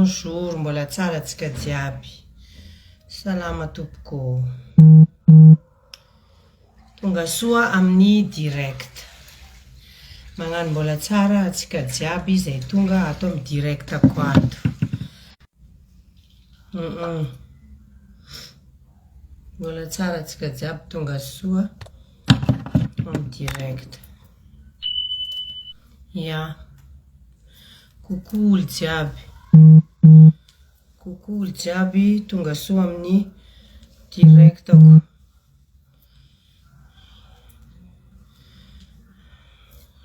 Bonjour, mbola tsara tsika jiaby. Salama tompoko ô. Tonga soa amin'ny direct. Magnano mbola tsara atsika jiaby izay tonga ato amin'ny direct-ko ato. Hum Mbola tsara atsika jiaby tonga soa amin'ny direct. Ya. Coucou olo jiaby. Coucou olo jiaby tonga soa amin'ny direct-ko.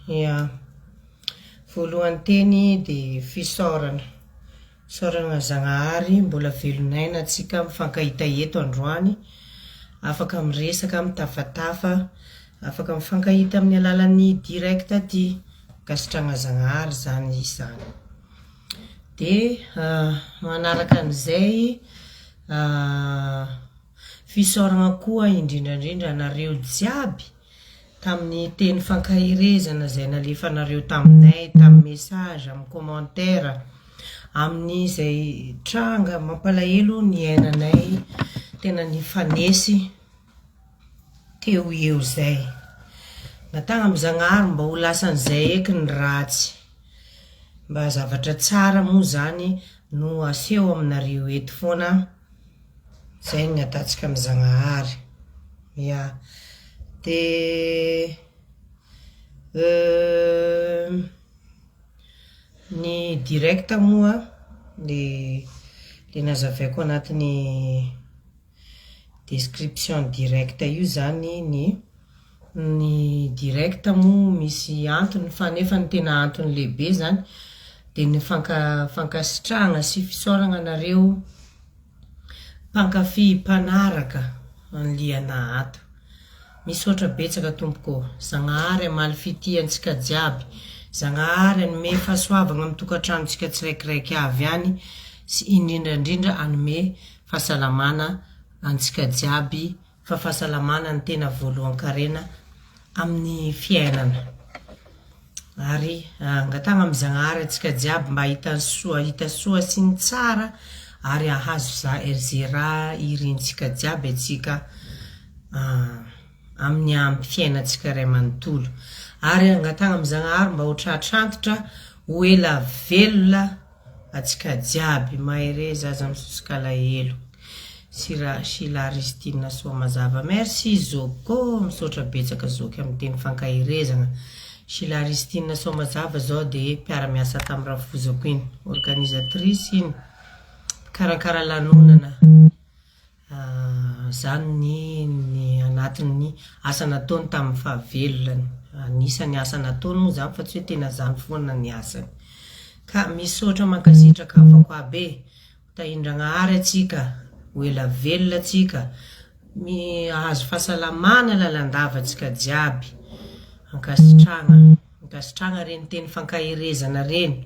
Ya. Voalohany teny dia fisaorana. Fisaorana Zagnahary mbola velon'aina antsika mifankahita eto androany. Afaka miresaka, mitafatafa, afaka mifankahita amin'ny alalan'ny direct aty. Ankasitrahana Zagnahary izany izany. Dia manaraka an'izay Fisaoragna koa indrindra indrindra anareo jiaby tamin'ny teny fankaherezana izay nalefanareo taminay tamin'ny message, amin'ny commentaire, amin'ny izay tranga mampalahelo niainanay tena nifanesy teo ho eo izay. Natagna amin'ny Zagnahary mba ho lasan'izay eky ny ratsy. Mba zavatra tsara moa izany no aseho aminareo eto foana. Zay ny atatsika am Zagnahary. Ya. De euh ny direct moa le le nazavaiko anatin'ny description direct io zany ny ny direct moa misy antony fa nefa ny tena antony lehibe zany de ny fanka fankasitrahana sy fisaoragna anareo Mpankafy mpanaraka an'i Liana ato. Misaotra betsaka tompoko ô. Zagnahary hamaly fitia antsika jiaby. Zagnahary hanome fahasoavagna amin'ny tokantranontsika tsiraikiraiky avy any sy indrindra indrindra hanome fahasalamana antsika jiaby fa fahasalamana no tena voalohan-karena amin'ny fiainana. Ary angatahana amin'i Zagnahary antsika jiaby mba hahita ny soa, hahita soa sy ny tsara ary hahazo za ze raha irintsika jiaby antsika amin'ny amin'ny fiainantsika iray manontolo. Ary angatahana amin'i Zagnahary mba ho tratr'antitra, ho ela velona Atsika jiaby mahereza aza misosoka alahelo sy ra Sheila Ristine Soamazava merci zoky ô misaotra betsaka zoky amin'ny teny fankaherezagna Sheila Ristine Soamazava zao de mpiara miasa tam rafozako iny organisatrice iny mpikarakara lanonana Izany ny ny anatin'ny asa nataony tamin'ny fahavelony. Anisan'ny asa nataony moa izany fa tsy hoe tena izany foana ny asany. Ka misaotra mankasitraka havako aby e! Ho tahin-dragnahary antsika, ho ela velona antsika, hahazo fahasalamana lalandava antsika jiaby. Ankasitrahagna, ankasitrahagna regny teny fankaherezana regny.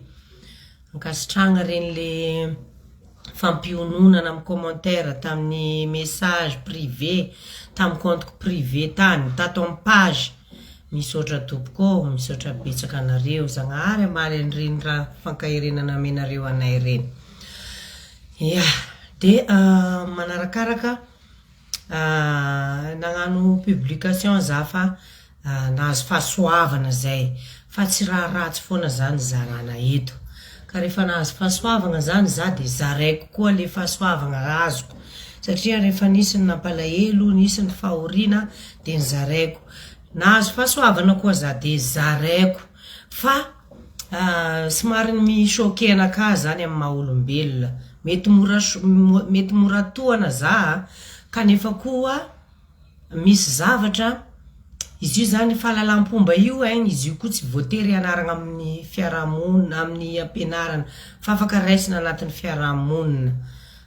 Ankasitrahagna regny le fampiononana am commentaire tamin'ny message privé tam compte-ko privé tany tato am page misaotra tompoko ô misaotra betsaka anareo Zagnahary hamaly an'ireny raha fankaherena namenareo anay ireny ya de manarakaraka Nagnano publication za fa nahazo fahasoavana zay fa tsy raha ratsy foana zany zarana eto ka rehefa nahazo fahasoavagna zany za de zaraiko koa le fahasoavagna azoko satria rehefa nisy ny nampalahelo nisy ny fahoriana de nizaraiko nahazo fahasoavana koa za de zaraiko fa Somary mi choquer anakahy zany amin'ny maha olombelona. Mety mora mety mora tohana za a, kanefa koa misy zavatra, izy io zany fahalalam-pomba io ein, izy io koa tsy voatery hianaragna amin'ny fiarahamonina, amin'ny ampianarana fa afaka raisina anatin'ny fiarahamonina.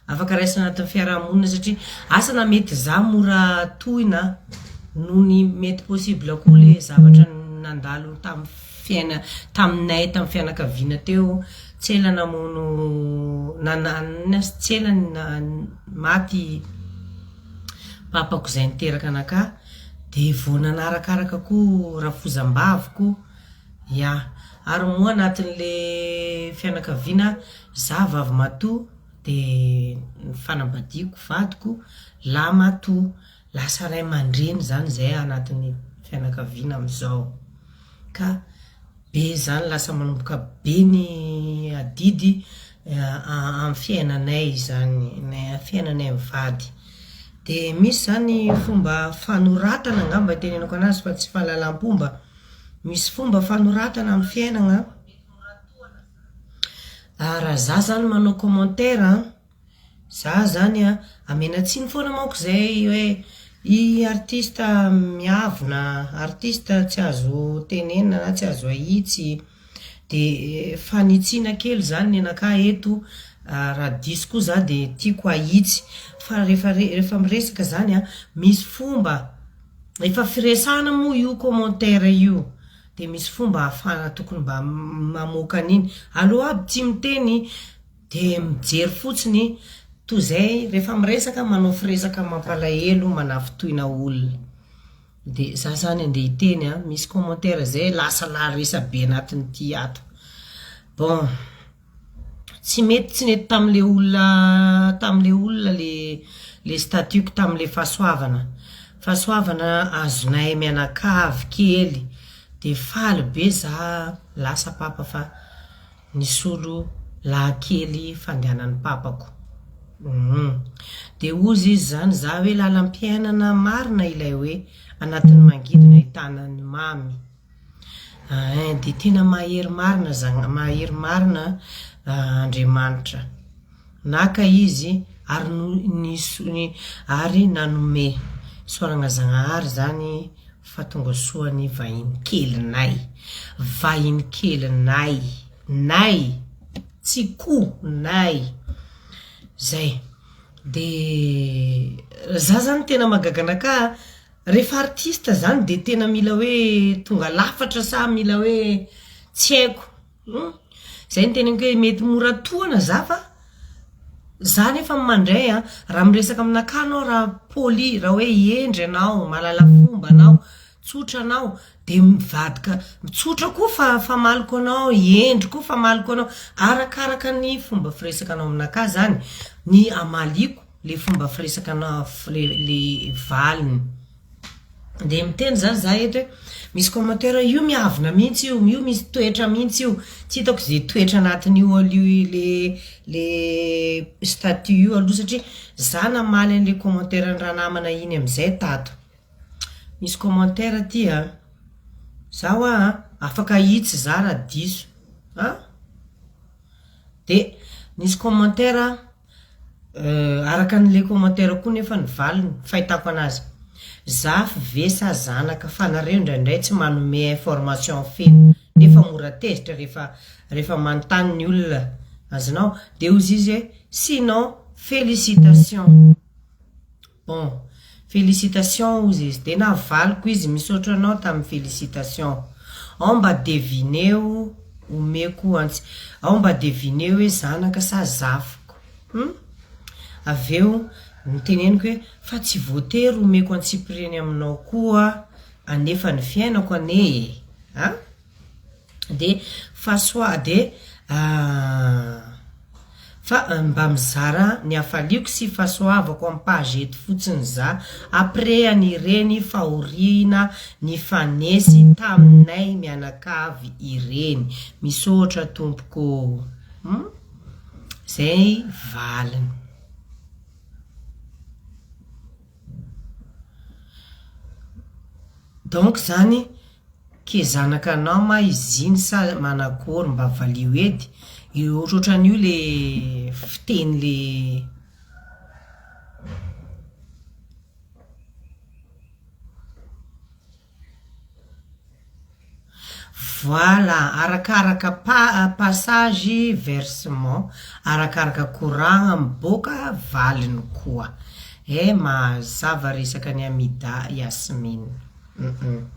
Afaka raisina anatin'ny fiarahamonina satria asa na mety za mora tohina noho ny mety possible koa le zavatra nandalo tamin'ny fiaina taminay tamin'ny fianakaviana teo tsy ela namono na tsy ela maty papako izay niteraka anakahy de vao nanarakaraka koa rafozam-baviko. Ya, ary moa anatin'le fianakaviana za vavy matoa de ny fanambadiako vadiko lahy matoa, lasa ray aman-dreny zany zay anatin'ny fianakaviana amizao. Ka be zany lasa manomboka be ny adidy amin'ny fiainanay izany, ny fiainanay mivady. De misy zany fomba fanoratana angamba itenenako anazy fa tsy fahalalam-pomba, misy fomba fanoratana amin'ny fiainagna an, raha za zany manao commentaire an, za zany an, amena tsiny foana manko zay hoe i artiste miavona, artiste tsy azo tenenina na tsy azo ahitsy, de fanitsiana kely zany nenakahy eto, raha diso koa za de tiako ahitsy, fa rehefa rehefa miresaka zany an, misy fomba, efa firesahana moa io commentaire io, de misy fomba ahafahana tokony mba mamoaka an'iny, aleo aby tsy miteny de mijery fotsiny toy izay rehefa miresaka manao firesaka mampalahelo manafintohina olona. De za zany andeha hiteny an, misy commentaire zay lasa la resabe anatin'ity ato. Bon, tsy mety tsy nety tamle olona tamle olona le le statut-ko tamle fahasoavana. Fahasoavana azonay mianakavy kely de faly be za lasa papa fa Nisolo lahy kely fandehanan'ny papako. Humm. Dia hozy izy izany za hoe lalam-piainana marina ilay hoe anatin'ny mangidy no ahitana ny mamy. Ein, dia tena mahery marina zagn, mahery marina Andriamanitra. Naka izy ary no, niso, ary nanome. Isaoragna Zagnahary zany Fa tonga soa ny vahiny kelinay. Vahiny kelinay. Nay! Tsy ko! Nay! Zay. De za zany tena mahagaga anakahy rehefa artiste zany de tena mila hoe tonga lafatra sa mila hoe tsy haiko. Hum! Zay no teneniko hoe mety mora tohana za fa za nefa mandray an, raha miresaka aminakahy anao raha poli, raha hoe hendry ianao, mahalala fomba anao, tsotra anao, de mivadika tsotra koa fa famaliko anao, hendry koa famaliko anao, arakaraka ny fomba firesakanao aminakahy zany ny amaliako le fomba firesakanao le le valiny. Dia miteny zany za eto hoe misy commentaire io miavona mihitsy io, io misy toetra mihitsy io, tsy hitako ze toetra anatin'io aloha le le statut io aloha satria za namaly an'le commentaire an'i ranamana iny amizay tato. Misy commentaire aty a, za hoa a, afaka ahitsy za raha diso a! De nisy commentaire Araka an'ilay commentaire koa nefa ny valiny, fahitako anazy. Zafy ve sa zanaka fa nareo indraindray tsy manome information feno nefa mora tezitra rehefa rehefa manontany ny olona azonao de hozy izy hoe sinon félicitations. Bon, félicitations hozy izy dia navaliko izy misaotra anao tamin'ny félicitations. Ao mba devineo omeko antsy ao mba devineo hoe zanaka sa zafiko. Hum? Avy eo noteneniko hoe fa tsy voatery omeko antsipiriany aminao koa anefa ny fiainako anie e! A? De fa soa de fa mba mizara ny hafaliako sy fahasoavako am page eto fotsiny za après an'ireny fahoriana nifanesy taminay mianakavy ireny. Misaotra tompoko ô. Hum zay valiny. Donc zany Ke zanaka anao ma izy iny sa manakory mba valio edy, ohatrohatran'io le fiteny le. Voilà, arakaraka pa passage versement, arakaraka koragna miboaka valiny koa. Eh mazava resaka ny Amida Yasmine. Humm.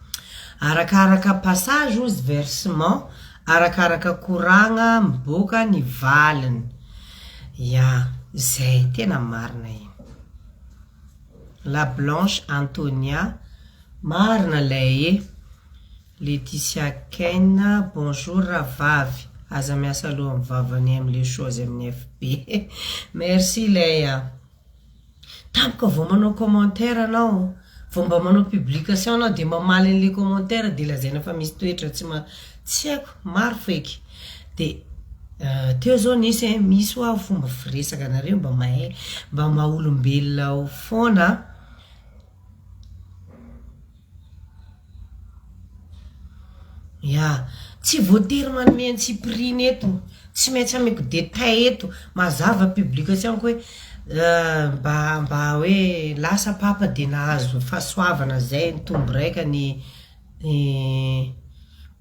Arakaraka passage ozy versement, arakaraka koragna miboaka ny valiny. Ya, zay, tena marina iny. La Blanche Antonia, marina lay e. Laetitia Kane, bonjour rahavavy, aza miasa loha amin'ny vavany aime les choses amin'ny FB. Merci lay a. Tampoka vao manao commentaire anao, vao mba manao publication anao dia mamaly an'ilay commentaire dia lazaina fa misy toetra tsy ma, tsy haiko, maro feky. Dia teo zao nisy eh, misy hoa fomba firesaka anareo mba mahay, mba maha olombelona ao foana. Ya, tsy voatery manome antsipiriany eto, tsy maintsy ameko détail eto, mazava publication-ko hoe mba mba hoe lasa papa de nahazo fahasoavana zay nitombo raika ny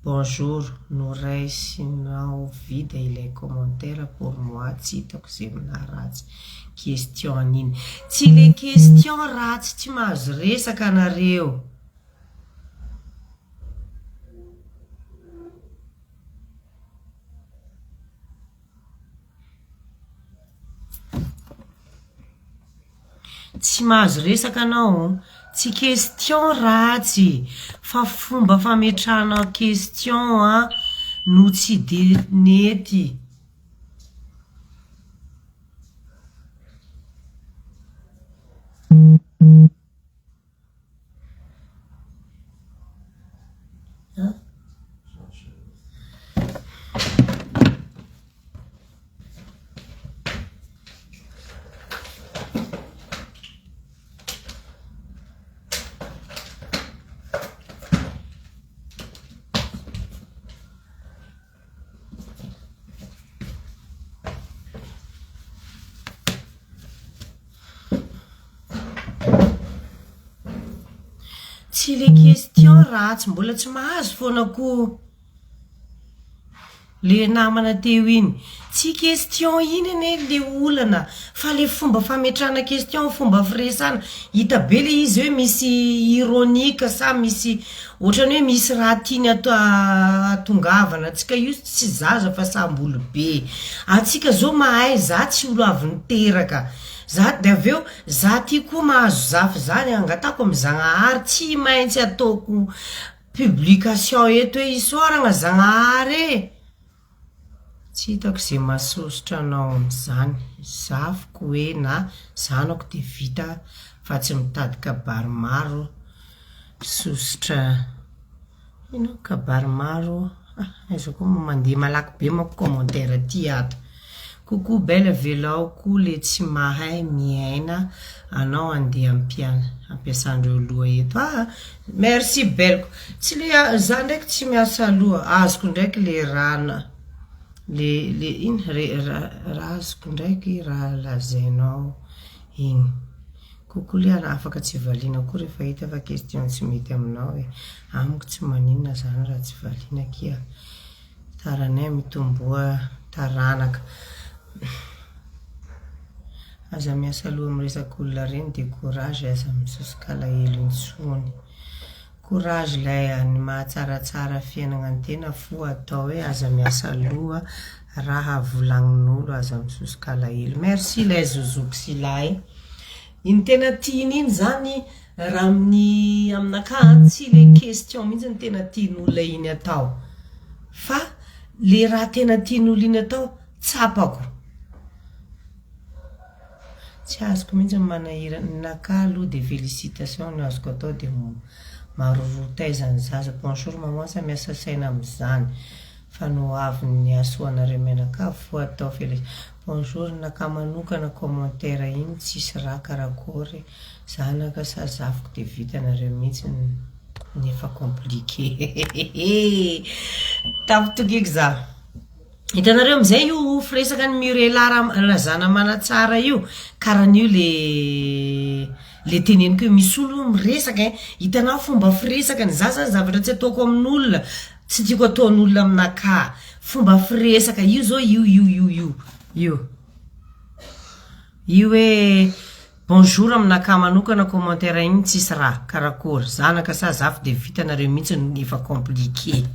bonjour, noraisinao vide ilay commentaire pour moi tsy hitako ze naharatsy question an'iny, tsy le question ratsy tsy mahazo resaka nareo. Tsy mahazo resaka anao, tsy question ratsy fa fomba fametrahana question an no tsy de nety. Tsy le question ratsy mbola tsy mahazo foana ko le namana teo iny. Tsy question iny anie le olana fa le fomba fametrahana question, fomba firesahana. Hita be le izy hoe misy ironique sa misy Ohatrany hoe misy raha tiany ahatongavana antsika io tsy zaza fa samby olobe. Antsika zao mahay za tsy olo avy niteraka za de avy eo za ty koa mahazo zafy zany angatako am zagnahary tsy maintsy ataoko publication eto hoe isaoragna zagnahary e! Tsy hitako ze mahasosotra anao amzany, zafiko hoe na zanako de vita fa tsy mitady kabary maro sosotra ino kabary maro ah aiza koa moa mandeha malaky be manko commentaire ty ato. Coucou belle avelao koa le tsy mahay miaina anao andeha ampiasandreo loha eto ah merci belle-ko tsy le za ndraiky tsy miasa loha azoko ndraiky le raha le le ino re raha azoko ndraiky raha lazainao igny coucou liana afaka tsy valiana koa rehefa hita fa question tsy mety aminao e amiko tsy maninona zany raha tsy valiana akia Taranay mitomboa taranaka. Aza miasa loha am resak olona reny de courage aza misosokalahelo intsony. Courage lay a, ny mahatsaratsara fiainagna ny tena fo atao hoe aza miasa loha raha volagnin'olo aza misosokalahelo. Merci lay zozoky sy lay. Iny tena tiany iny zany raha amin'ny aminakahy an, tsy le question mihitsy no tena tian'olona iny atao fa le raha tena tian'olona iny atao tsapako. Tsy azoko mihitsy ny manahirana, ny nakahy aloha de félicitation no azoko atao de maroroa taiza ny zaza, bonjour maman sa miasa saina amin'izany. Fa no avy ny hasoanareo mianakavy fo atao fele Bonjour naka manokana commentaire iny tsisy raha karakory zanaka sa zafiko de vita nareo mihitsy ny efa compliqué Tampitokiko za Hitanareo amizay io firesaka ny Muriela Razanamanatsara io karan'io le le teneniko hoe misy olo miresaka ein hitanao fomba firesakany za zany zavatra tsy ataoko amin'olona Tsy tiako ataon'olona aminakahy. Fomba firesaka io zao io io io io io. Io hoe bonjour aminakahy manokana commentaire igny tsisy raha karakory zanaka sa zafy de vita nareo mihitsy no efa compliqué.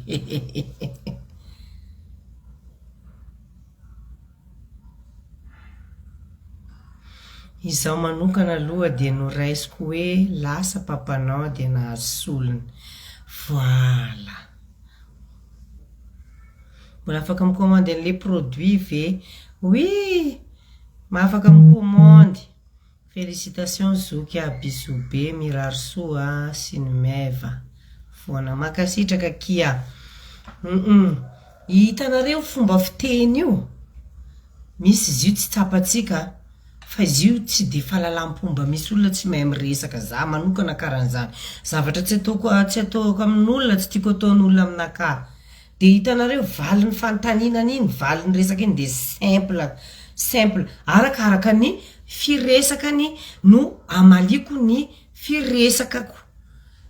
Izaho manokana aloha dia noraisiko hoe lasa papanao dia nahazo solony. Voilà. Mbola afaka mi-commander an'ilay produit ve? Oui! Afaka mi-commandy. Félicitations zoky a! Bisous be, mirary soa sy ny meva foana. Mankasitraka akia! Humm. Hitanareo fomba fiteny io? Misy izy io tsy tsapantsika fa izy io tsy de fahalalam-pomba misy olona tsy mahay miresaka za manokana karan'izany zavatra tsy ataoko tsy ataoko amin'olona tsy tiako ataon'olona aminakahy de hitanareo valin'ny fanontaniana an'iny valin'ny resaka iny de simple simple arakaraka ny firesakany no amaliako ny firesakako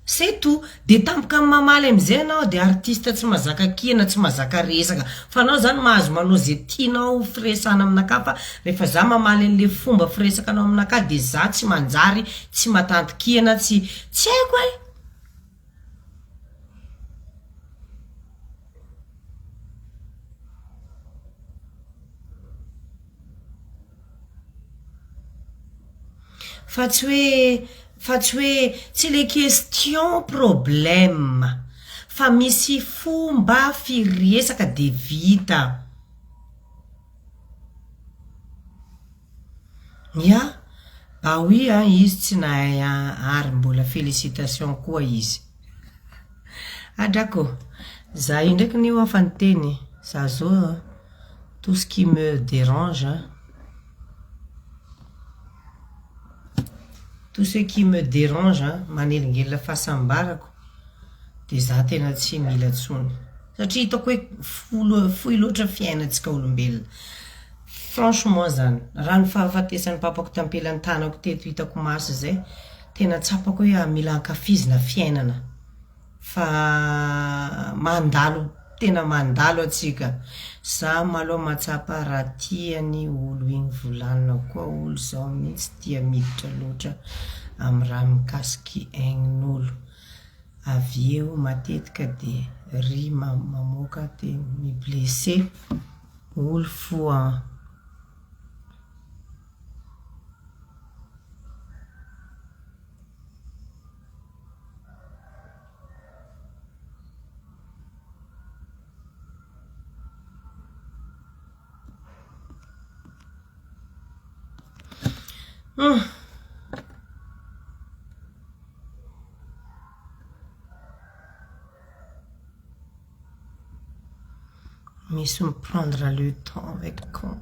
C'est tout. Dia tampoka mamaly amin'izay ianao dia artiste tsy mazaka kiana, tsy mazaka resaka. Fa anao zany mahazo manao ze tianao firesahana aminakahy fa rehefa za mamaly an'le fomba firesakanao aminakahy dia za tsy manjary, tsy matanty kiana, tsy tsy haiko e! Fa tsy hoe, fa tsy hoe, tsy le question problème fa misy fomba firesaka de vita. Ya, bah oui an, izy tsy nahay ary mbola félicitation koa izy. Adrako, za io ndraiky anie hoa fa niteny, za zao tout ce qui me dérange an. Tout ce qui me dérange an, manelingelina fahasambarako dia za tena tsy mila tsony. Satria hitako hoe folo fohy loatra fiainantsika olombelona. Franchement zany, raha ny fahafatesan'ny papako tampelan-tanako teto hitako maso izay, tena tsapako hoe mila ankafizina fiainana. Fa mandalo tena mandalo atsika. Za malou matsapa raha tiany olo igny volanina koa olo zao mintsy tia miditra loatra am raha mikasiky aignin'olo avy eo matetika de ry mamoaka de mi blesse olo foa. Hum. Misy mi-prendre le temps avec compte.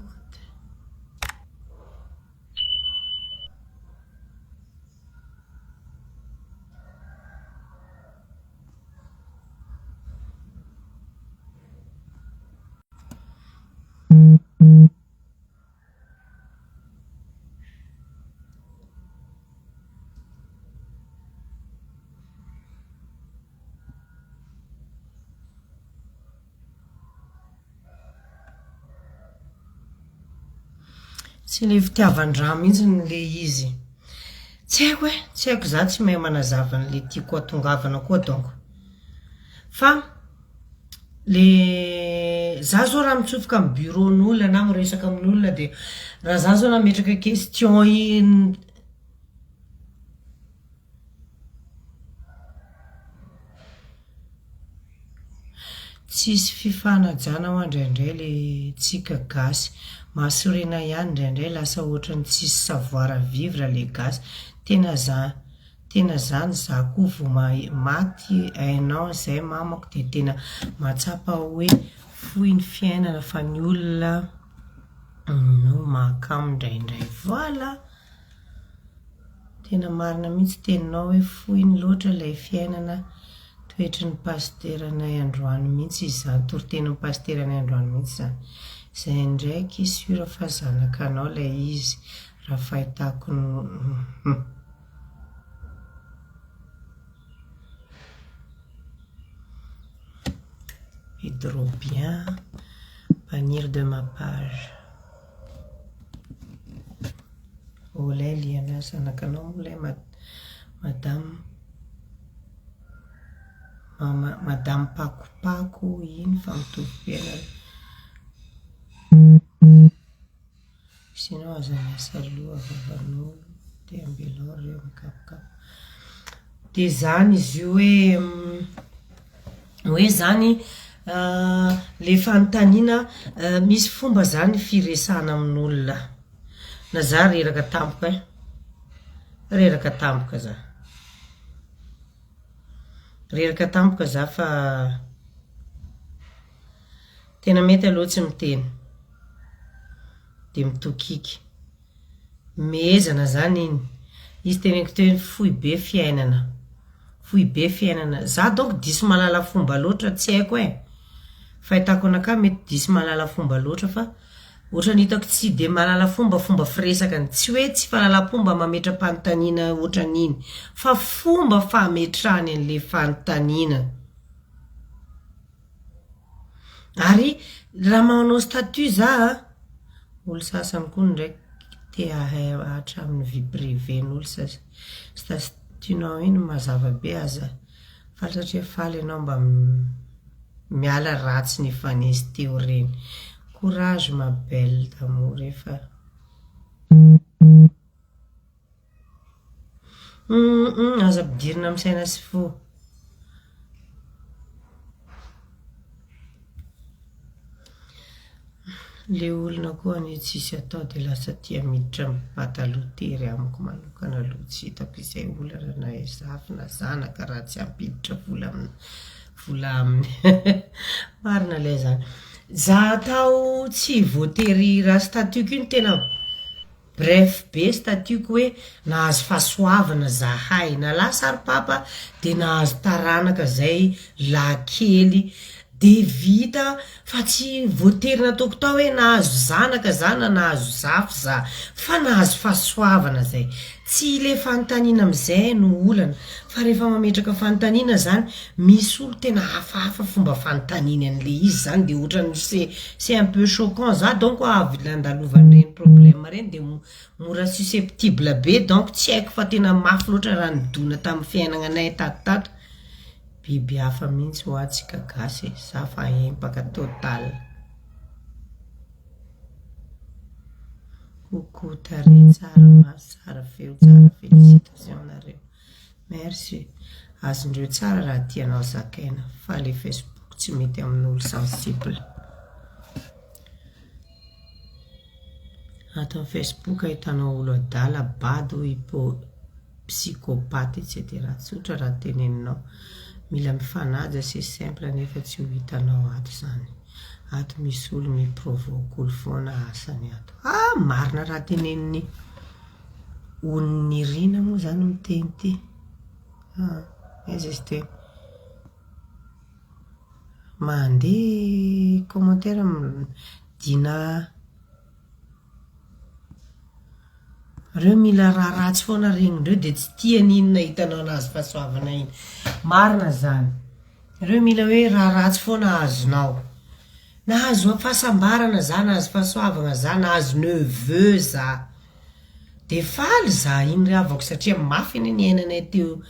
Tsy le fitiavan-draha mihitsy le izy. Tsy haiko e, tsy haiko za tsy mahay manazava an'le tiako hatongavana koa donc. Fa le za zao raha mitsofoka amin'ny bureau-n'olona na miresaka amin'olona de raha za zao nametraka question iny Tsisy fifanajana hoa indraindray le tsika gasy. Mahasorena ihany indraindray lasa ohatran'ny tsisy savoir vivre le gasy. Tena za tena zany za koa vao maty un an zay mamako de tena mahatsapa hoe fohy ny fiainana fa ny olona no mahakamo indraindray. Voilà! Tena marina mihitsy teninao hoe fohiny loatra ilay fiainana toetry ny pasiteranay androany mihitsy izany toritenin'ny pasiteranay androany mihitsy izany. Izay indraiky sur fa zanakanao ilay izy raha fahitako ny Pedro bien bannir de ma page. Olay liana zanakanao moa ilay madame mama madame pakopako iny fa mitovy be nareo. Sinon aza miasa loha vavan'olo de ambelao reo mikapokapoka. De zany izy io hoe hoe zany. Le fanontaniana, misy fomba zany firesahana amin'olona. Na za reraka tampoka ein! Reraka tampoka za. Reraka tampoka za fa tena mety aloha tsy miteny. Dia mitokiky. Mehezana zany iny. Izy teneniko teo iny fohy be fiainana. Fohy be fiainana. Za donc diso mahalala fomba loatra tsy haiko ein. Fahitako anakahy mety diso mahalala fomba loatra fa ohatran'ny hitako tsy de mahalala fomba fomba firesakany. Tsy hoe tsy fahalalam-pomba mametra-panontaniana ohatran'iny fa fomba fametrahany an'le fanontaniana. Ary raha manao statut za a, olo sasany koa ndraiky te hahay hatramin'ny vie privée-n'olo sasa, statut-nao iny mazava be aza faly satria faly enao mba miala ratsy nifanesy teo reny. Courage ma belle d'amour efa. Humm aza ampidirina amin'ny saina sy fo. Le olona koa anie tsisy atao de lasa tia miditra amin'ny pataloha tery amiko manokana aloha tsy hitako izay olana na zafy na zanaka raha tsy hampiditra vola aminy vola aminy marina ilay zany za atao tsy voatery raha statut-ko iny tena Bref be statut-ko hoe nahazo fahasoavana zahay, na lasa ary papa de nahazo taranaka zay lahy kely de vita fa tsy voatery nataoko tao hoe nahazo zanaka za na nahazo zafy za fa nahazo fahasoavana zay, tsy le fanontaniana amizay no olana fa rehefa mametraka fanontaniana zany misy olo tena hafahafa fomba fanontaniany anle izy zany de otrany c'est c'est un peu choquant, za donc avy nandalovan'ireny problème reny de mora susceptible be donc tsy haiko fa tena mafy loatra raha nidona tamin'ny fiainagnanay tato tato, biby hafa mihitsy hoa tsika gasy e, za fa empaka total. Coucou tarehy tsara maso tsara feo tsara félicitations nareo. Merci. Azondreo tsara raha tianao zakaina fa le facebook tsy mety amin'olo sensible. Ato amin'ny facebook ahitanao olo adala, bado, hypo, psychopathe etc. Tsotra raha teneninao. Mila mifanaja c'est simple nefa tsy ho hitanao ato zany. Ato misy olo mi-provoque olo foana asany ato. Ah marina raha tenenin'i Ononirina moa zany miteny ity? Ah, aiza izy teo? Mandeha commentaire Dina Reo mila raha ratsy foana regnindreo dia tsy tiany iny nahitanao anazy fahasoavana iny. Marina zany. Reo mila hoe raha ratsy foana azonao. Nahazo fahasambarana za, nahazo fahasoavagna za, nahazo neveu za. De faly za iny ry havako satria mafy anie niainanay teo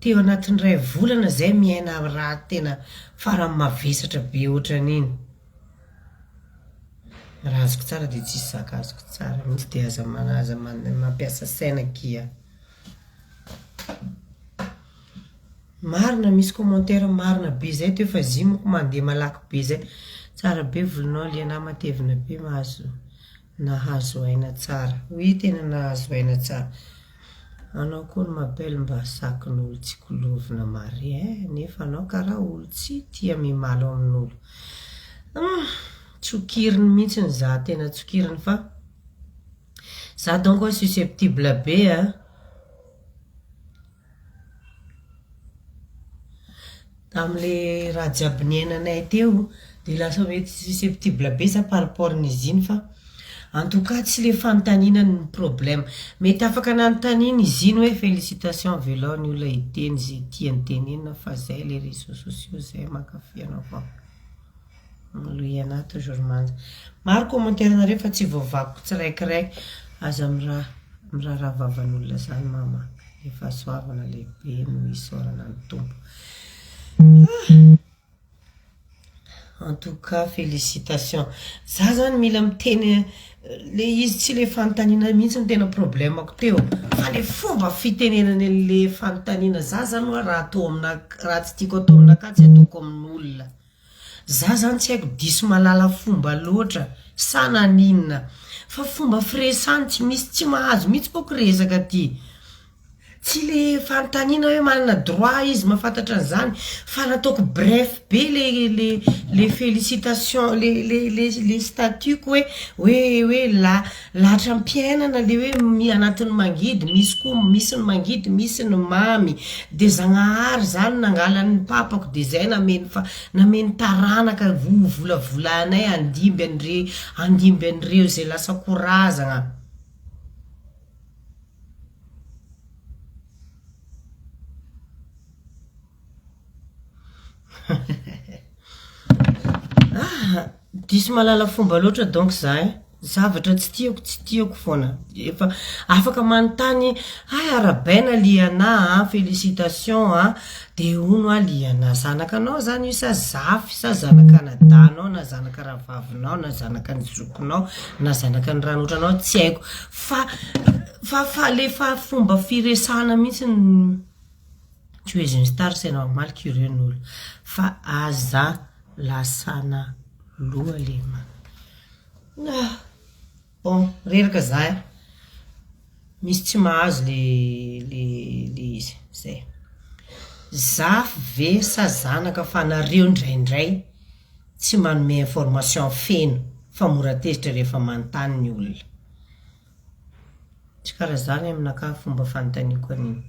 teo anatin'ny iray volana zay miaina raha tena farany mavesatra be ohatran'iny. Raha azoko tsara de tsisy zaka azoko tsara mihitsy de aza aza mampiasa saina akia. Marina misy commentaire marina be zay teo fa zy moko mandeha malaky be zay. Tsara be volonao Liana matevina be mahazo nahazo aina tsara. Oui tena nahazo aina tsara. Anao koa ny ma belle mba sakin'olo tsy kolovina mare eh nefa anao karaha olo tsy tia mimalo amin'olo. Hum tsokiriny mihitsiny za tena tsokiriny fa za donc susceptible be a. Tamin'le raha jiaby niainanay teo de lasa hoe susceptible be za par rapport n'izy iny fa en tout cas tsy le fanontaniana no problème. Mety afaka nanontaniana izy iny hoe félicitations avelao ny olona hiteny ze tiany tenenina fa zay le réseaux sociaux zay mankafy anao fa Loiana toujours manja. Maro commentaire nareo fa tsy voavakiko tsiraikiraiky. Aza miraharaha vavan'olona zany mama. Le fahasoavana lehibe no isaorana ny Tompo. En tout cas félicitations. Za zany mila miteny le izy tsy le fanontaniana mihitsy no tena problème-ko teo fa le fomba fitenenany an'le fanontaniana. Za zany hoa raha atao aminà raha tsy tiako atao aminakahy tsy ataoko amin'olona. Za zany tsy haiko diso mahalala fomba loatra sa naninona fa fomba firesany tsy misy tsy mahazo mihitsy manko resaka ty. Tsy le fanontaniana hoe manana droit izy mahafantatra an'izany fa nataoko bref be le le le félicitation le le le le statut-ko hoe hoe hoe la latram-piainana le hoe mi- anatin'ny mangidy misy koa misy ny mangidy misy ny mamy de Zagnahary zany nangala ny papako de zay nameno fa nameno taranaka ho volavolanay handimby an'ire handimby an'ireo zay lasa korazagna. Ah! Diso mahalala fomba loatra donc za eh! Zavatra tsy tiako tsy tiako foana. Efa afaka manontany hay arahabaina Liana a, félicitations a, de hono hoa Liana, zanakanao zany io sa zafy sa zanak'anadahinao na zanaka rahavavinao na zanaka ny zokinao na zanaka ny ranotranao tsy haiko fa fa fa le fa fomba firesahana mihitsy no tu es une star c'est normal curieux ny olo fa aza lasana loha le ma ah bon reraka za eh misy tsy mahazo le le le izy zay zafy ve sa zanaka fa nareo indraindray tsy manome information feno fa mora tezitra rehefa manontany ny olona. Tsy karaha zany aminakahy fomba fanontaniako an'iny,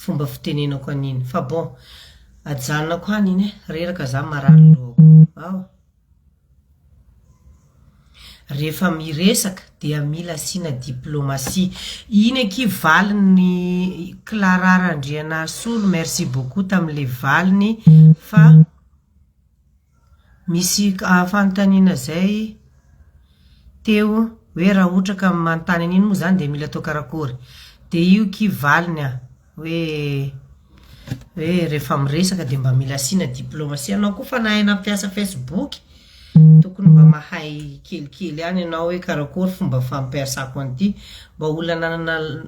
fomba fitenenako an'iny fa bon ajanonako any iny e, reraka za marary lohako ao. Rehefa miresaka dia mila asiana diplomatie. Iny akia valiny Clara Randrianasolo merci beaucoup tamin'le valiny fa. Misy fanontaniana zay teo hoe raha ohatra ka manontany an'iny moa zany de mila atao karakory? De io ki valiny a, hoe hoe rehefa miresaka de mba mila asiana diplomatie, anao koa fa nahay nampiasa facebook tokony mba mahay kelikely ihany ianao hoe karakory fomba fampiasako an'ity, mba olona nanana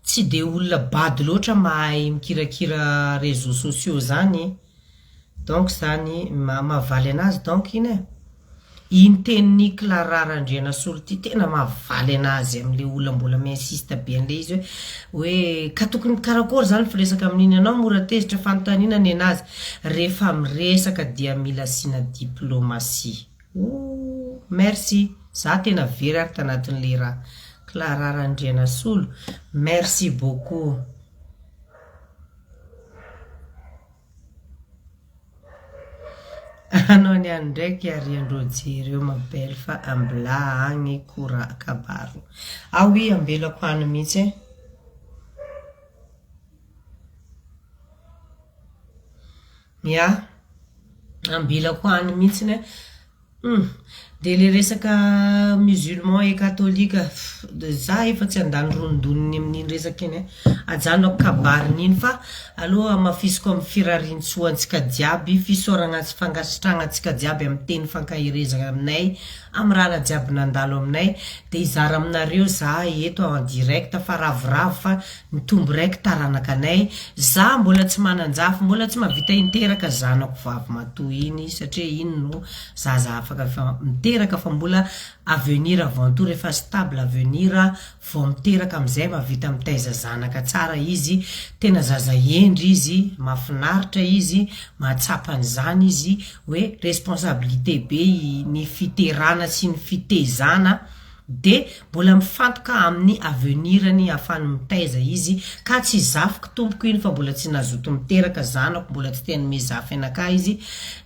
Tsy dia olona bado loatra mahay mikirakira réseaux sociaux zany donc zany mahavaly anazy donc iny e! Iny tenin'i Clara Randrianasolo ity tena mahavaly anazy amle olona mbola mi-insiste be anle izy hoe hoe ka tokony karakory zany firesaka amin'iny ianao mora tezitra fanontaniana nenazy rehefa miresaka dia mila asiana diplomatie. Ooh merci za tena very ary tanatin'le raha Clara Randrianasolo merci beaucoup. Anao niany ndraiky arian-dRoger eo ma belle fa ambla agny kora kabaro. Ah oui ambelako any mihitsy e. Ya, ambelako any mihitsiny eh. Hum, dia le resaka musulman et catholique, za efa tsy handany rondoniny amin'iny resaka iny eh. Ajanoko kabariny iny fa aleo hamafisiko amin'ny firariantsoa antsika jiaby, fisaoragna sy fangasitrahagna antsika jiaby amin'ny teny fankaherezagna aminay, amin'ny rahana jiaby nandalo aminay, dia hizara aminareo za eto en direct fa ravoravo fa Mitombo raiky taranaka anay, za mbola tsy mananjafy, mbola tsy mahavita hiteraka zanako vavy matoa iny satria iny no zaza afaka efa miteraka fa mbola avenir avant tout rehefa stable avenir vao miteraka amizay mahavita mitaiza zanaka tsara izy, tena zaza hendry izy, mahafinaritra izy, mahatsapa an'izany izy hoe responsabilité be ny fiterana sy ny fitezana. de mbola mifantoka amin'ny avenir-ny ahafahany mitaiza izy ka tsy zafiko tompoko iny fa mbola tsy nazoto miteraka zanako mbola tsy te hanome zafy anakahy izy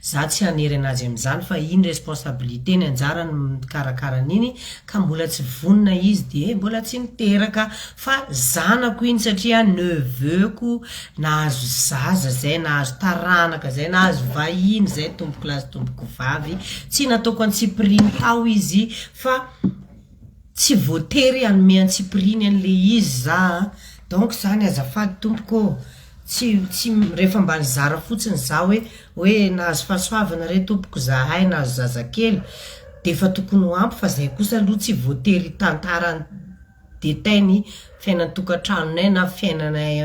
za tsy hanery anazy amin'izany fa iny responsabilité-ny anjarany mikarakara an'iny ka mbola tsy vonona izy de mbola tsy niteraka fa zanako iny satria neveu-ko nahazo zaza zay nahazo taranaka zay nahazo vahiny zay tompoko lahy sy tompoko vavy tsy nataoko antsipiriany tao izy Fa tsy voatery hanome antsipiriany an'le izy za a! Donc zany azafady tompoko ô! Tsy tsy rehefa mba nizara fotsiny za hoe hoe nahazo fahasoavana re tompoko zahay nahazo zazakely de efa tokony ho ampy fa zay kosa aloha tsy voatery hitantara en détail ny fiainan-tokantranonay na fiainanay.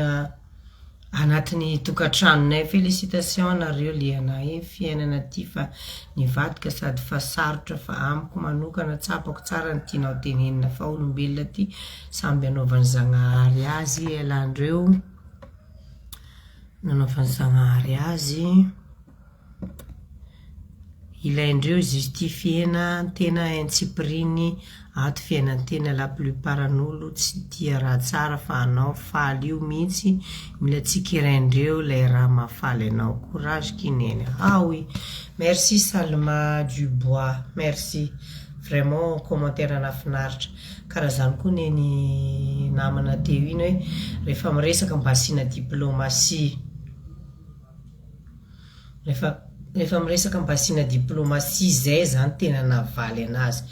Anatin'ny tokantranonay. Félicitations anareo liana eh fiainana ty fa nivadika sady fa sarotra fa amiko manokana tsapako tsara ny tianao tenenina fa olombelona ty samby anaovan'i Zagnahary azy ialàndreo nanaovan'i Zagnahary azy. Ilaindreo justifier-na tena intsipiriany ato fiainan-tena la plupart an'olo tsy tia raha tsara fa anao faly io mihitsy mila tsikeraindreo ilay raha mahafaly anao courage kineny ah oui merci Salma Dubois merci vraiment commentaire nahafinaritra karaha zany koa neny namana teo iny hoe rehefa miresaka mba asiana diplomatie. Rehefa rehefa miresaka mba asiana diplomatie zay zany tena navaly anazy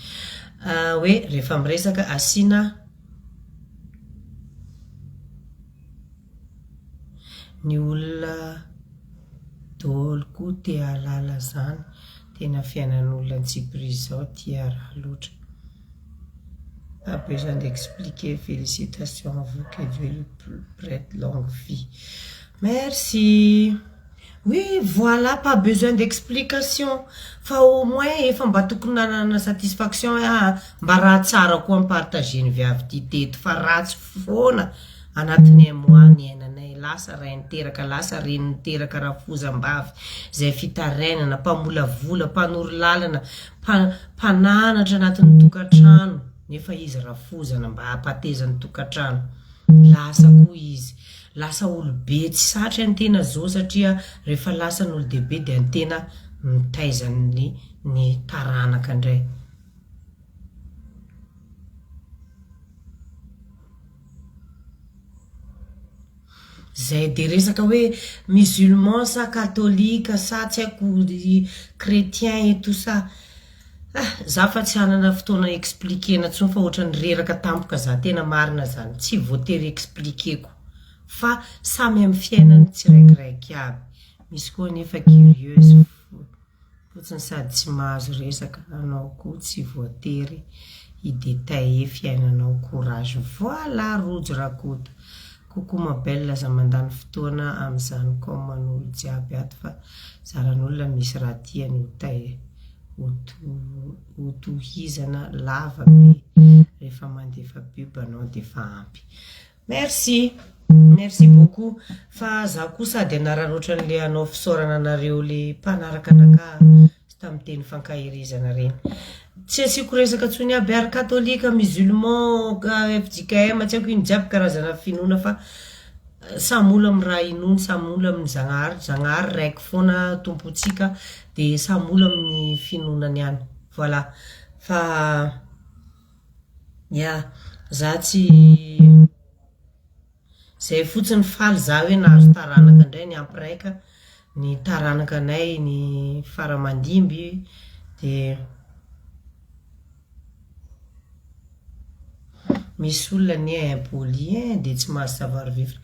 hoe rehefa miresaka asiana ny olona dôly koa te hahalala zany tena fiainan'olona antsipirihy zao tia raha loatra. Pas besoin d'expliquer, félicitations à vous que Dieu lui prête longue vie. Merci. Oui, voilà, pas besoin d'explication. Fa au moins efa mba tokony nanana satisfaction hoe ah mba raha tsara koa ni-partager ny viavy ty teto fa ratsy foana anatin'ny un mois niainanay. Lasa ray niteraka, lasa reny niteraka rafozam-bavy, izay fitarainana, mpamolavola, mpanoro lalana, Mpananatra anatin'ny tokantrano nefa izy rafozana mba hampateza ny tokantrano. Lasa koa izy. Lasa olobe tsy satry antena zao satria rehefa lasa ny olodehibe dia antena mitaiza ny ny taranaka indray. Zay de resaka hoe musulman sa katolika sa tsy haiko chretien et tout ça. Ah! Za fa tsy hanana fotoana expliquer-na intsony fa ohatran'ny reraka tampoka za tena marina zany, tsy voatery expliquer-ko fa samy amin'ny fiainany tsiraikiraiky aby, misy koa anefa curieuse fotsiny sady tsy mahazo resaka anao koa tsy voatery hi detailler fiainanao courage voilà Rojo Rakoto coucou ma belle aza mandany fotoana amizany com an'olo jiaby ato fa zaran'olona misy raha tiany ho tay ho tohizana lava be rehefa mandefa pub anao defa ampy Merci! Merci beaucoup fa za koa sady hanararaotra an'le hanao fisaorana anareo le mpanaraka anakahy sy tamin'ny teny fankaherezana reny. Tsy asiako resaka tsony aby ary katolika, musulman, fjkm tsy haiko ino jiaby karazana finoana fa samy olo amin'ny raha inoany, samy olo amin'ny Zagnahary, Zagnahary raiky foana tompontsika de samy olo amin'ny finonany ihany. Voilà fa. Ya, za tsy zay fotsiny faly za hoe nahazo taranaka indray niampy raika ny taranaka anay ny fara aman-dimby de misy olona anie impoli hein de tsy mahazo savoir vivre.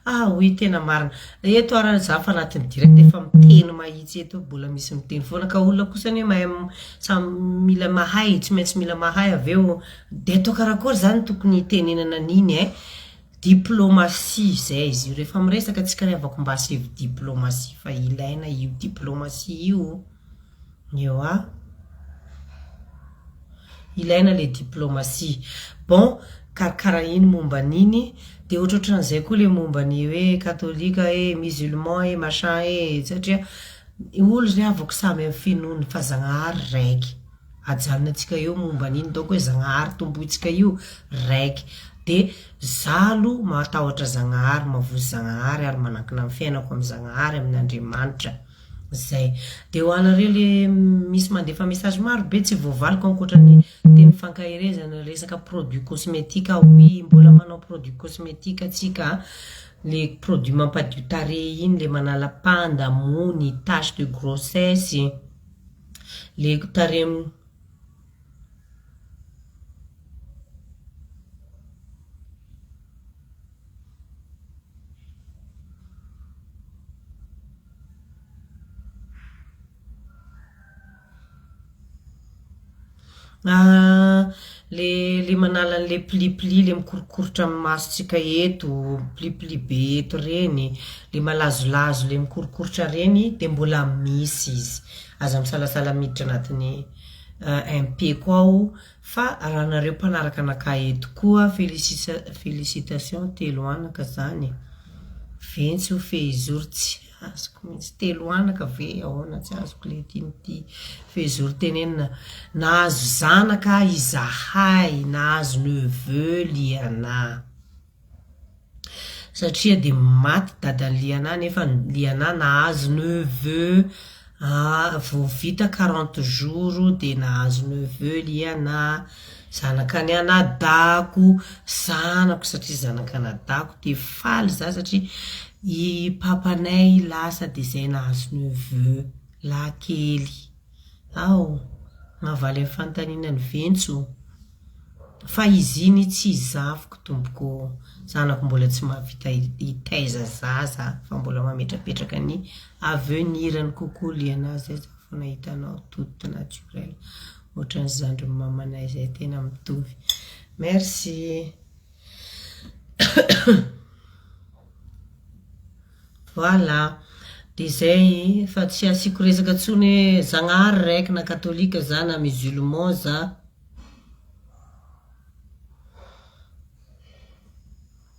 Ah oui tena marina. Eto ara za fa anatin'ny direct efa miteny mahitsy eto mbola misy miteny foana ka olona kosa anie mahay samy mila mahay tsy maintsy mila mahay avy eo de atao karakory zany tokony hitenenana an'iny eh diplomatie zay izy io rehefa miresaka tsika ry havako mba asaivo diplomatie fa ilaina io diplomatie io eoa Ilaina le diplomatie. Bon, karakara iny momba an'iny, de ohatrohatran'izay koa le momba ny hoe katolika e, musulman e, machin e, satria olo ry havako samy amin'ny finoany fa Zagnahary raiky. Ajanona antsika eo momba an'iny donc hoe Zagnahary tompointsika io raiky. De za aloha mahatahotra Zagnahary, mavozo Zagnahary ary manankina ny fiainako amin'i Zagnahary, amin'Andriamanitra. Zay. De ho anareo le misy mandefa message maro be tsy voavaliko ankoatra ny teny fankaherezana resaka produit cosmétique oui mbola manao produit cosmétique atsika a, le produit mampadio tarehy iny le manala panda, mony, tache de grossesse, le tarehy. Le. le manala an'le pli-pli le mikorikoritra amin'ny masontsika eto, pli-pli be eto reny, le malazolazo le mikorikoritra reny de mbola misy izy. Aza misalasala miditra anatin'ny MP-ko ao fa raha nareo mpanaraka anakahy eto koa felicitation telo anaka zany e! Ventso fehizoro tsy azoko mihitsy telo anaka ve ahoana tsy azoko le tian'ity fehizoro tenenina nahazo zanaka izahay nahazo neveu Liana satria dia maty dadan'i Liana nefa Liana nahazo neveu vao vita quarante jours dia nahazo neveu Liana zanaka ny anadahako zanako satria zanaka anadahako dia faly za satria i papanay lasa dia zay nahazo neveu lahy kely ao nahavaly ny fanontaniana ny ventso fa izy iny tsy zafiko tompoko ô zanako mbola tsy mahavita hitaiza zaza fa mbola mametrapetraka ny avenir-ny kokoa liana zay za vao nahita anao toute naturel ohatran'ny zandrin'i mamanay zay tena mitovy merci voilà de zay fa tsy asiako resaka tsony hoe zagnahary raiky na katolika za na musulman za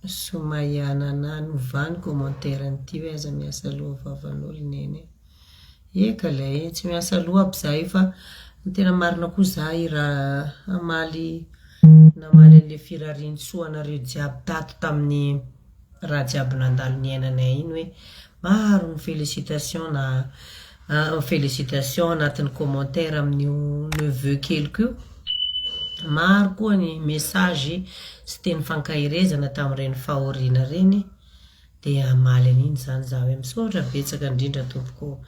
Soumaya Nana novà ny commentaire an'ity hoe aza miasa loha vavan'olo neny a! Eka lay e, tsy miasa loha aby za io fa ny tena marina koa za io raha hamaly namaly an'le firariantsoa anareo jiaby tato tamin'ny raha jiaby nandalo niainanay iny hoe maro ny félicitation na félicitation anatin'ny commentaire amin'io neveu keliko io, maro koa ny message sy teny fankaherezana tamin'ireny fahoriana ireny. Dia hamaly an'iny izany za hoe misaotra betsaka indrindra tompoko ô!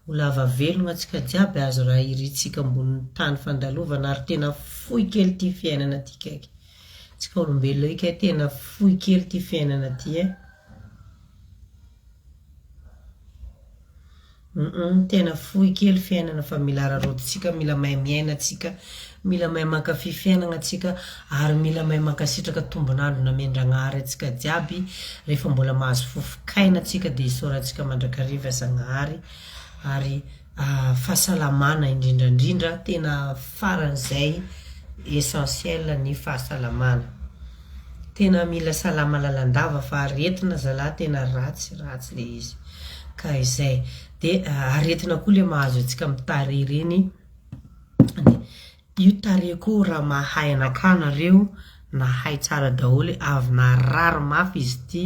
Ho lava velogna tsika jiaby azo raha irintsika ambonin'ny tany fandalovana ary tena fohy kely ty fiainana ty kaiky! Tsika olombelona io kay tena fohy kely ty fiainana ty eh! Humm tena fohy kely fiainana fa mila araraotintsika, mila mahay miaina tsika, mila mahay mankafy fiainagna tsika ary mila mahay mankasitraka tombon'andro namen-dragnahary antsika jiaby rehefa mbola mahazo fofokaina tsika dia isaorantsika mandrakariva Zagnahary ary fahasalamana indrindra indrindra tena faran'izay essentiel ny fahasalamana. Tena mila salama lalandava fa aretina zalahy tena ratsy ratsy le izy. Ka izay. De aretina koa le mahazo antsika amin'ny tarehy ireny. Io tarehy koa raha mahay anakahy nareo, nahay tsara daholo, avy narary mafy izy ity.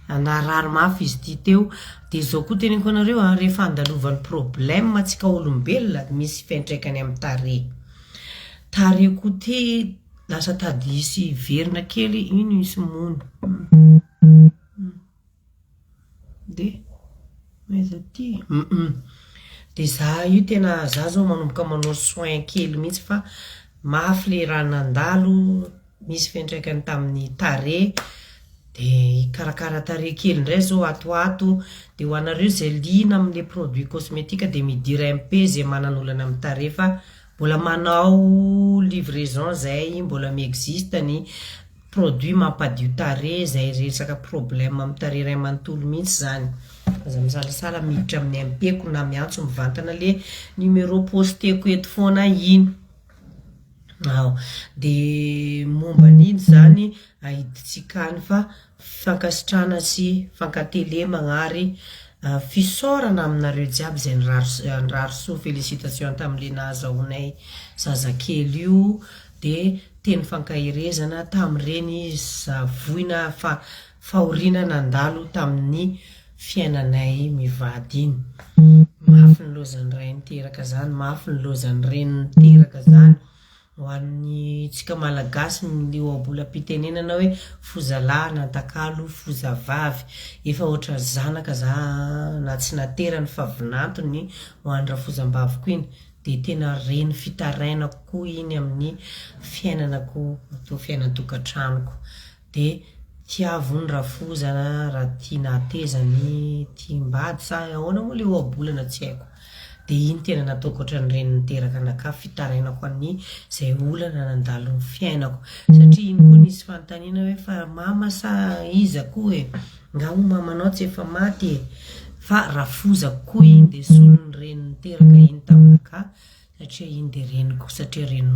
Narary mafy izy ity teo. Dia izao koa teneniko anareo an, rehefa andalovan'ny problème antsika olombelona, misy fiantraikany amin'ny tarehy. Tarehy koa ity lasa tady hisy hiverina kely, iny misy mony. Dia aiza ty? Hum Dia za io tena, za zao manomboka manao soin kely mihitsy fa mafy le raha nandalo, nisy fiantraikany tamin'ny tarehy, dia hikarakara tarehy kely indray zao ato ho ato, dia ho anareo izay liana amin'le produit cosmétique dia midira MP izay manana olana amin'ny tarehy fa mbola manao livraison zay, mbola mi-existe ny produit mampadio tarehy izay resaka problème amin'ny tarehy iray manontolo mihitsy izany. Aza misalasala miditra amin'ny MP-ko na miantso mivantana le numéro posteko eto foana iny. Ao. Dia momba an'iny izany aidintsika any fa fankasitrahana sy fankatelemagna ary fisaorana aminareo jiaby izay nirary nirary soa félicitation tamin'le nahazahoanay zazakely io dia teny fankaherezana tamin'ireny voina fa fahoriana nandalo tamin'ny fiainanay mivady iny. Mafy ny lozan'ny ray niteraka zany, mafy ny lozan'ny reny niteraka zany. Ho an'ny tsika malagasy ny ohabolam-pitenenana hoe foza lahy nantakalo foza vavy. Efa ohatran'ny zanaka za na tsy naterany fa vinantony ho an'ny rafozam-baviko iny. Dia tena reny fitarainako koa iny amin'ny fiainanako, fiainan-tokantranoko. Dia tiavo hono rafozana raha tiana hateza ny tiam-bady sa ahoana moa ilay ohabolana tsy haiko. Dia iny tena nataoko ohatran'ny reny niteraka anakahy fitarainako an'i izay olana nandalo ny fiainako. Satria iny koa nisy fanontaniana hoe fa mama sa iza koa e? Nga moa mamanao tsy efa maty e? Fa rafozako koa iny dia solon'ny reny niteraka iny taminakahy satria iny dia reniko satria reny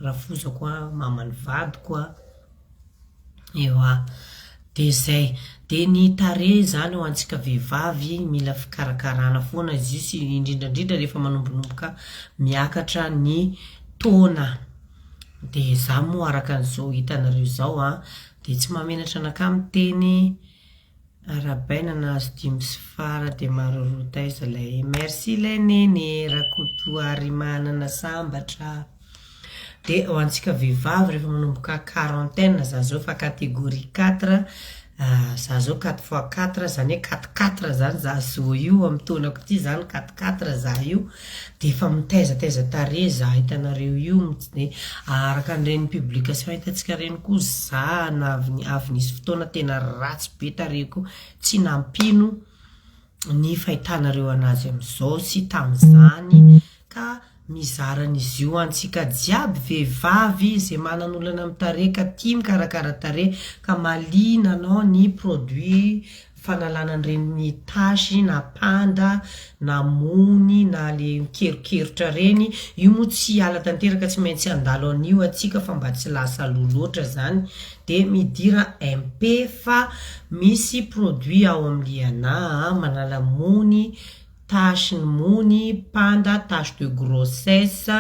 rafozako an, maman'ny vadiko an. Ewa. Dia izay. Dia ny tarehy izany ho antsika vehivavy mila fikarakarana foana izy io sy indrindra indrindra rehefa manombonomboka miakatra ny taona. Dia za moa araka an'izao hitanareo izao an, dia tsy mahamenatra anakahy miteny arahabaina nahazo dimy sy fara dia maroroa taiza ilay merci ilay neny Rakotoarimanana sambatra. Dia ho antsika vehivavy rehefa manomboka quarantaine, za zao efa catégorie quatre, za zao quatre fois quatre zany hoe quatre quatre zany za zo io amin'ny taonako ity zany quatre quatre za io, dia efa mitaizataiza tarehy za hitanareo io, araka an'ireny publication hitantsika ireny koa za na avy nisy fotoana tena ratsy be tarehiko tsy nampino ny fahitanareo anazy amin'izao sy tamin'izany ka mizara an'izy io antsika jiaby vehivavy izay manana olana amin'ny tarehy ka tia mikarakara tarehy ka mahaliana anao ny produit fanalana an'ireny tache na panda na mony na le mikerokerotra reny, io moa tsy hiala tanteraka tsy maintsy handalo an'io atsika fa mba tsy lasa aloha loatra zany de midira MP fa misy produit ao amin'ny Liana a, manala mony, tache ny mony, panda, tache de grossesse,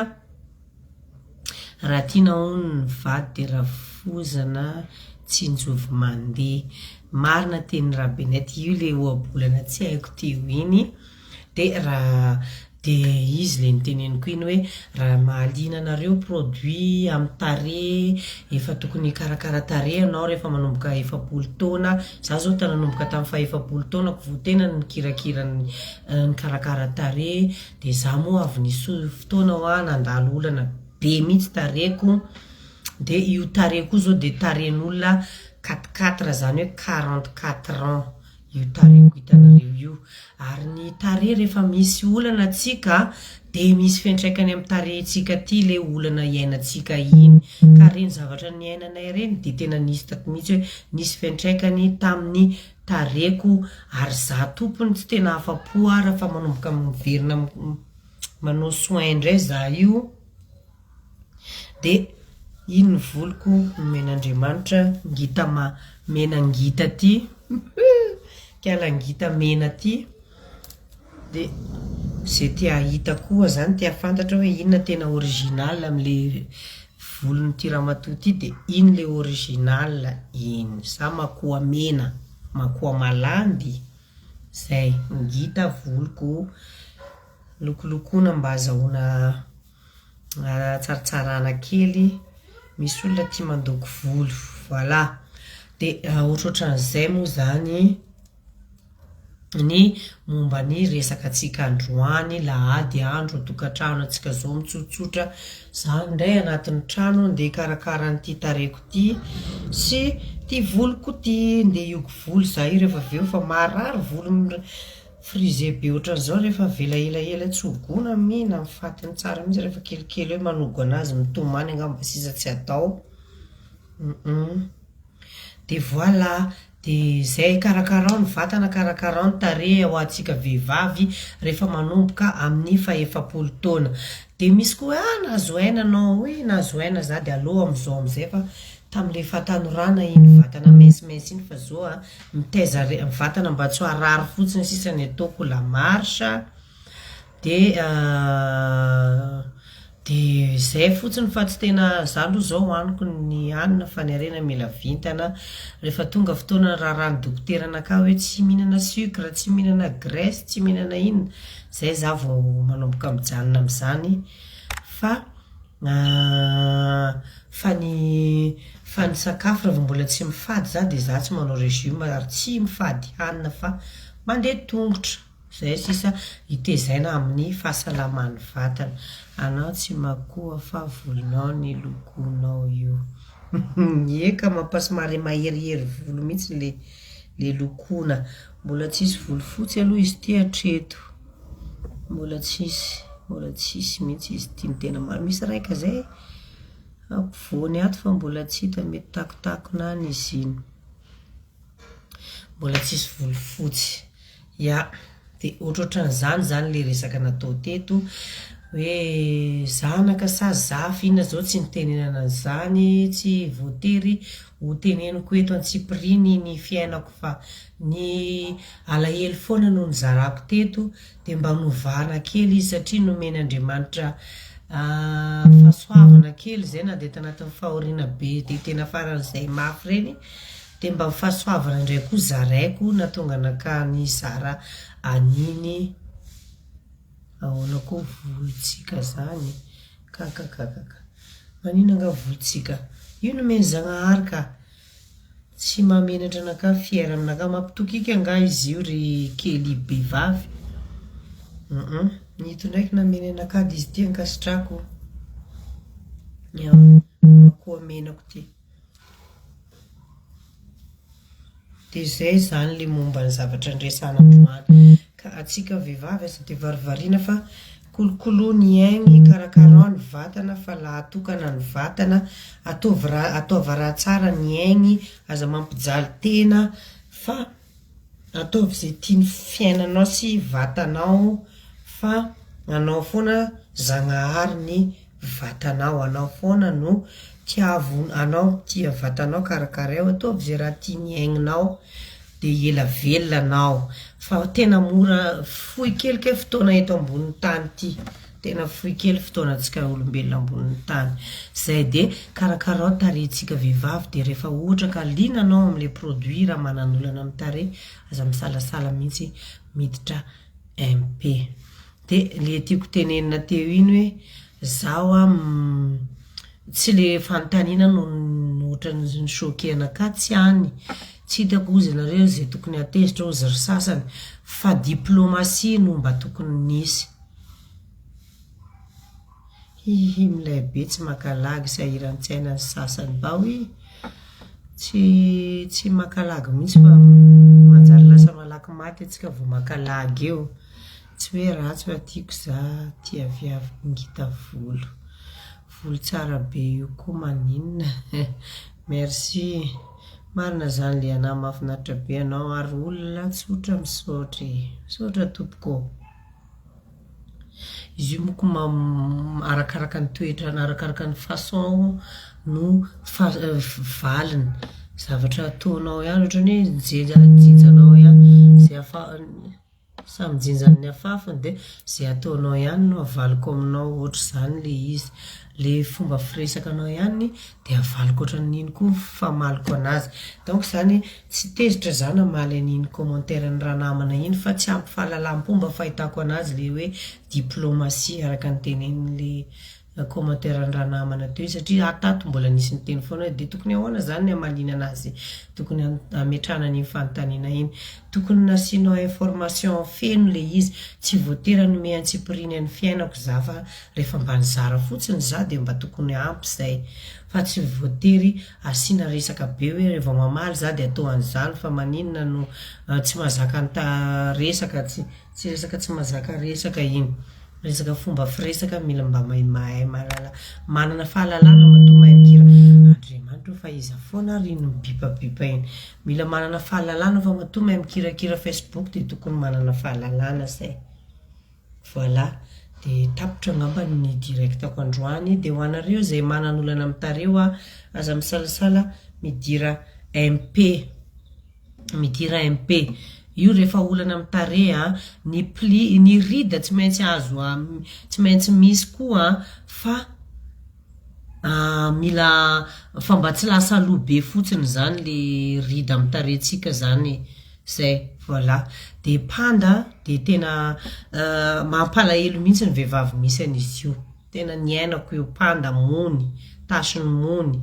raha tiana hono ny vady de rafozana tsinjovy mandeha. Marina tenin'i Rabenette, io le ohabolana tsy haiko teo iny, de raha de izy le noteneniko iny hoe raha mahaliana anareo produit amin'ny tarehy, efa tokony hikarakara tarehy ianao rehefa manomboka 40 taona, za zao ta nanomboka tamin'ny faha 40 taonako vao tena nikirakira nikarakara tarehy, de za moa avy nisy fotoana hoa nandalo olana be mihitsy tarehiko, de io tarehiko io zao de tarehin'olona quatre quatre zany hoe 44 ans io tarehiko hitanareo io, ary ny tarehy rehefa misy olana tsika de misy fiantraikany amin'ny tarehintsika aty le olana iainantsika iny, ka reny zavatra niainanay reny de tena nisy hitako mihitsy hoe nisy fiantraikany tamin'ny tarehiko ary za tompony tsy tena afa-po ara fa manomboka miverina manao soin indray za io. Dia iny ny voloko nomen'Andriamanitra ngita ma mena ngita ty kiala ngita mena ty dia ze te hahita koa zany te hahafantatra hoe inona tena original amle volon'ity ramatoa ty dia iny le original iny sa makoa mena makoa malandy zay ngita voloko lokolokoina mba azahoana Tsaratsarana kely, misy olona tia mandoko volo, voilà. Dia ohatrohatran'izay moa izany ny momba ny resaka antsika androany, lahady andro an-tokantrano antsika izao mitsotsotra, za indray anatin'ny trano andeha hikarakara an'ity tarehiko ity sy ity voloko ity, andeha hiogo volo za io rehefa avy eo fa marary volo Frisé be otran'izao rehefa avela elaela tsy hogoana mihina ny fatiny tsara mihitsy rehefa kelikely eo manogo anazy mitomany angamba sisa tsy atao humm de voilà de zay karakarao ny vatana karakarao ny tarehy ho antsika vehivavy rehefa manomboka amin'ny faha 40 taona de misy koa hoe ah nahazo aina anao oui nahazo aina za de aleo amizao amizay fa tamle fahatanorana iny vatana mince mince iny fa zao a Mitaiza re vatana mba tsy ho harary fotsiny sisa ny ataoko la marche de de zay fotsiny fa tsy tena za aloha zao hohaniko ny hanina fa ny harena mila vintana rehefa tonga fotoana raharahan'ny dokotera anakahy hoe tsy mihinana sucre tsy mihinana graisse tsy mihinana inona zay za vao manomboka mijanona amizany fa Fa ny fa ny sakafo raha vao mbola tsy mifady za dia za tsy manao régime ary tsy mifady hanina fa mandeha tongotra. Zay sisa hitezaina amin'ny fahasalaman'ny vatana. Anao tsy makoa fa volonao ny lokonao io. Ie ka mampa somary maherihery volo mihitsy le le lokoana. Mbola tsisy volo fotsy aloha izy ity hatreto. Mbola tsisy, mbola tsisy mihitsy izy ity ny tena marina. Misy raika izay ampovoany ato fa mbola tsy hita, mety takotakona any izy iny. Mbola tsisy volo fotsy. Ya, dia ohatrohatran'izany izany ilay resaka natao teto, hoe zanaka sa zafy, inona izao tsy nitenenana an'izany, tsy voatery ho teneniko eto antsipiriany ny fiainako fa ny alahelo foana no nizarako teto, dia mba novana kely izy satria nomen'Andriamanitra fahasoavana kely izay na dia tanatin'ny fahoriana be dia tena faran'izay mafy ireny, Dia mba fahasoavana indray koa zaraiko nahatonga anakahy nizara an'iny ahoana koa volontsika zany kakakakaka maninona angaha volontsika io nomen'i Zagnahary ka tsy mahamenatra anakahy fier aminakahy mampitokiky angaha izy io ry Kelly be vavy hum ny ito ndraiky nameny anakahy dia izy ity ankasitrako ya akoho menako ty. Dia izay izany ilay momba ny zavatra niresahana androany. Ka antsika vehivavy aza dia varivariana fa kolokoloa ny aigny, karakarao ny vatana fa laha atokana ny vatana, ataovy raha ataova raha tsara ny aigny, aza mampijaly tena fa ataovy izay tian'ny fiainanao sy vatanao fa anao foana Zagnahary ny vatanao, anao foana no tiavo anao tia vatanao karakaraio ataovy ze raha tiany aigninao de ela velona anao fa tena mora fohy kely kay fotoana eto ambonin'ny tany ty tena fohy kely fotoanantsika olombelona ambonin'ny tany zay de karakarao tarehintsika vehivavy de rehefa ohatra ka liana anao amle produit raha manan'olana amin'ny tarehy aza misalasala mihitsy miditra MP. De le tiako tenenina teo iny hoe zaho a tsy le fanontaniana no ohatran'ny ni-choquer anakahy tsy any, tsy hitako ozy nareo ze tokony hahatezitra ozy ry sasany fa diplomatie no mba tokony nisy. Hihi milay be tsy maka lagy sahiran-tsaina ny sasany bah oui tsy tsy maka lagy mihitsy fa manjary lasa malaky maty antsika vao maka lagy eo. Tsy hoe ratsy fa tiako za tia viavy ngita volo. Volo tsara be io koa maninona Merci. Marina zany Liana mahafinaritra be anao ary olona tsotra misaotra e. Misaotra tompoko ô. Izy io moko arakaraka ny toetrana arakaraka ny façon no fa valiny. Zavatra ataonao ihany ohatran'ny hoe mijery jinjanao ihany zay afa- Samy jinjany ny afafiny dia izay ataonao ihany no avaliko aminao ohatr'izany le izy. Le fomba firesakanao ihany dia avaliko ohatran'iny koa ny famaliko anazy. Donc izany tsy tezitra za namaly an'iny commentaire-n'i ranamana iny fa tsy ampy fahalalam-pomba fahitako anazy le hoe diplomatie araka ny tenenin'le commentaire an'i ranamana teo iny satria aho tato mbola nisy niteny foana hoe dia tokony ahoana izany ny hamaliana anazy tokony hametrahana an'iny fanontaniana iny tokony nasianao information feno le izy tsy voatery hanome antsipiriany an'ny fiainako za fa rehefa mba nizara fotsiny za dia mba tokony ampy izay fa tsy voatery asiana resaka be hoe rehefa mamaly za dia atao an'izany fa maninona no tsy mahazaka ny resaka tsy Tsy resaka tsy mahazaka resaka iny. Resaka fomba firesaka mila mba mahay mahalala manana fahalalana matoa mahay mikira Andriamanitra o fa iza foana ary iny mibipabipa iny. Mila manana fahalalana fa matoa mahay mikirakira Facebook dia tokony manana fahalalana zay. Voilà. Dia tapitra angamba ny direct-ko androany. Dia ho anareo izay manana olana amin'ny tarehy hoa aza misalasala midira MP. Midira MP. Io rehefa olana amin'ny tarehy a, ny pli, ny ride tsy maintsy azo tsy maintsy misy koa fa mila fa mba tsy lasa aloha be fotsiny izany le ride amin'ny tarehintsika izany e. Zay, voilà. De panda de tena mampalahelo mihitsy ny vehivavy misy an'izy io. Tena niainako io panda mony, tache-n'ny mony.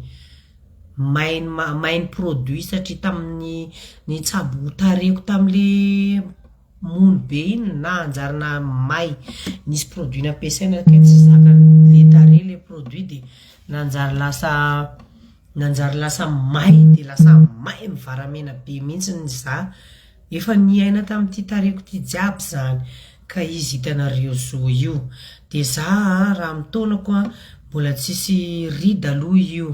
Main main produit satria tamin'ny nitsabo tarehiko tamin'le mony be iny na hanjary na may nisy produit nampiasaina kay tsy zakan'le tarehy le produit de nanjary lasa nanjary lasa may de lasa may mivaramena be mihitsy za efa niaina tamin'ity tarehiko ity jiaby zany. Ka izy hitanareo zo io. De za a raha amin'ny taonako a mbola tsisy ride aloha io.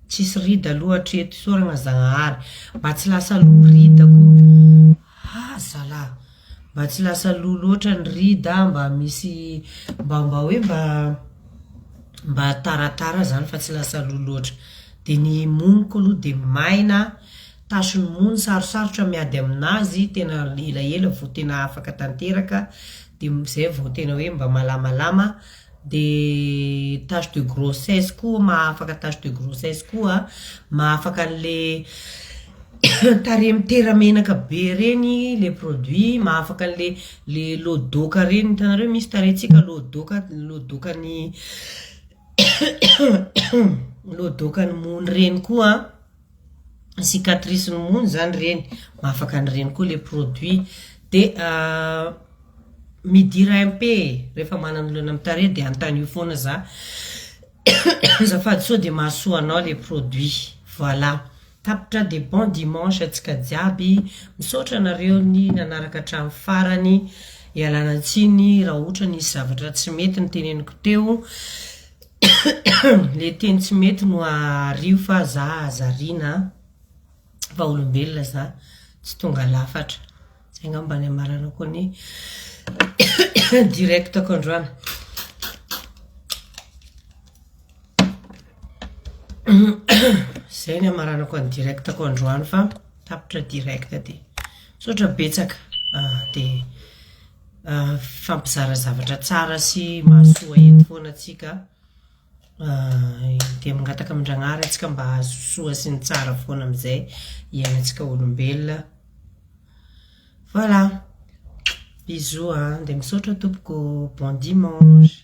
Tsisy ride aloha hatreto isaoragna Zagnahary. Mba tsy lasa lo ride ko. Ha zalah! Mba tsy lasa lo loatra ny ride a, mba misy mba mba hoe mba mba taratara zany fa tsy lasa lo loatra. De ny moniko aloha de maina, tache ny mony sarosarotra miady aminazy, tena elaela vao tena afaka tanteraka, de zay vao tena hoe mba malamalama, de tache de grossesse koa mahafaka tache de grossesse koa, mahafaka an'le tarehy mitera-menaka be reny le produit, mahafaka an'le le lodoka reny, hitanareo misy tarehintsika lodoka, lodokan'ny lodokan'ny mony reny koa an, cicatrice-n'ny mony zany reny, mahafaka an'ireny koa le produit, de midira MP e, rehefa manana olana amin'ny tarehy de anontanio foana za, azafady sao de mahasoa anao le produit, voilà, tapitra de bon dimanche antsika jiaby, misaotra anareo ny nanaraka hatramin'ny farany, ialana tsiny raha ohatra nisy zavatra tsy mety noteneniko teo, le teny tsy mety no ario fa za aza ariana fa olombelona za tsy tonga lafatra. Zay angamba ny amaranako ny direct-ko androany. Zay ny amaranako ny direct-ko androany fa tapitra direct dia misaotra betsaka dia mifampizara zavatra tsara sy mahasoa eto foana tsika. Dia mangataka amin-dragnahary antsika mba hahazo soa sy ny tsara foana amin'izay iainantsika olombelona. Voilà. Bisous an, dia misaotra tompoko. Bon dimanche.